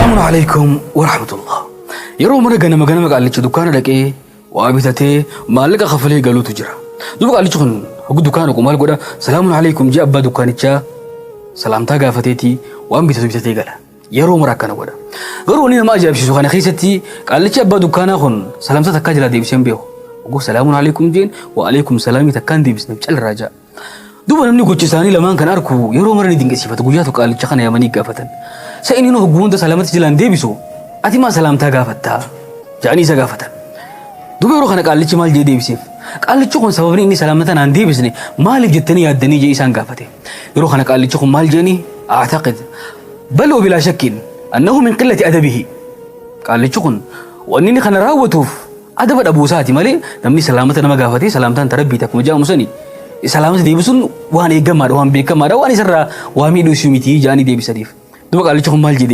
Salaamun alaikum warahmatullah. Yeroo mara ganama ganama qaallichi dukkaana dhaqee waa bitatee maallaqa kafalee galuutu jira. Duuba qaallichi kun hogguu dukkaana dhaqu maal godha? Salaamun alaikum jee abbaa dukkaanichaa salaamtaa gaafateeti waan bitatu bitatee gala. Yeroo mara akkana godha. Garuu wanni nama ajaa'ibsiisu kana keessatti qaallichi abbaa dukkaanaa kun salaamtaa takkaa jalaa deebisee hin beeku. Hogguu salaamun alaikum jeen wa alaikum salaamii takkaan deebisneef calirraa ja'a. Duuba namni gocha isaanii lamaan kan arku yeroo mara ni dinqisiifata. Guyyaa tokko qaalicha kana yaamanii gaafatan. Sa inni hogguu hunda salaamatti jalaan deebisu ati maa salaamtaa gaafattaa? Jedhanii isa gaafatan. Duuba yeroo kana qaallichi maal jedhee deebiseef? Qaallichi kun sababni inni salaamata naan deebisne maaliif jettanii yaaddanii jedhee isaan gaafate. Yeroo kana qaallichi kun maal jedhanii? A'taqid bal wa bilaa shakkin annahu min qillati adabihi. Qaallichi kun wanni inni kana raawwatuuf Adaba dhabuu isaati malee namni salaamata nama gaafatee salaamtaan ta rabbiiti akkuma jedhamu sani salaamata deebisuun waan eegamaadha waan beekamaadha waan isarraa waa miidhuu isii miti jedhanii deebisaniif. Duuba qaalichi kun maal jedhe?